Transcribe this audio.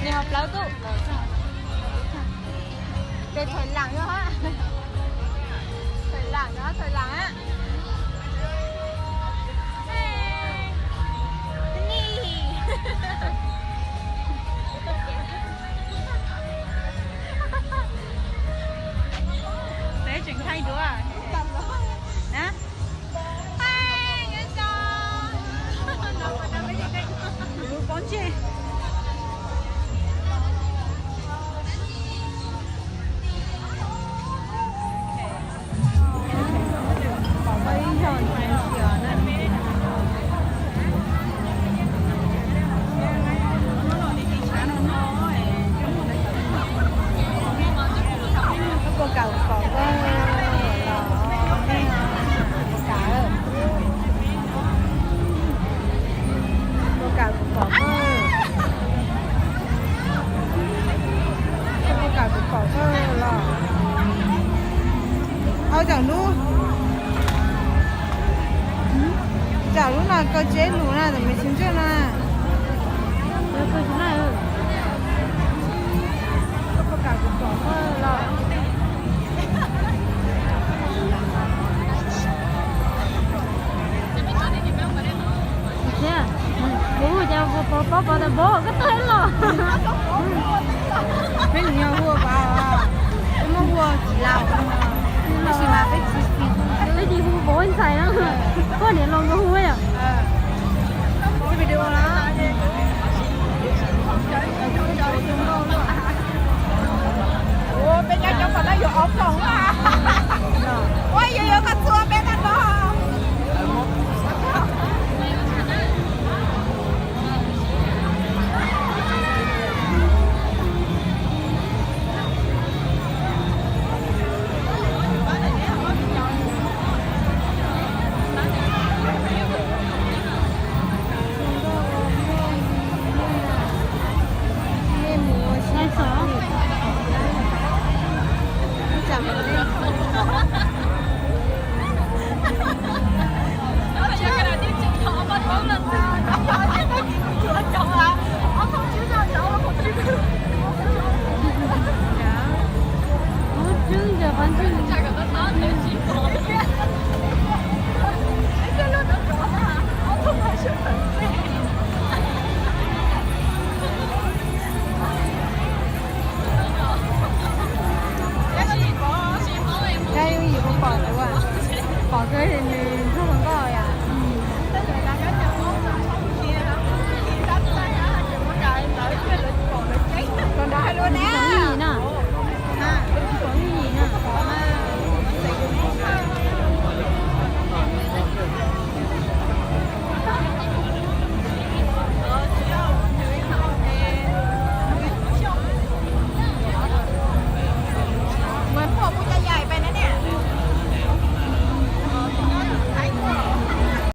Nws hauv plawv kuj. Peb thoom lam yog, thoom lam yog, thoom lam a. Peb tseem thaij duab na. Lub poob ntseg. Pom muaj ib zaug ntxiv na. Puas kam pom koj los, puas kam, puas kam kuv pom koj, puas kam kuv pom koj los. Au, tam lub, tam lub no koj tseb lus na, tam Messenger na. Puas kam kuv pom koj los. Thiab, kuv cas pom pom pom tas npov koj tuaj los. Peb nws yog hu ua Pov, peb muab hu ua Txiv Laus, tab sis mas peb tsis, peb tsis hu Pov ntxhais na. Poj niam los nkaus hu yom. Video na.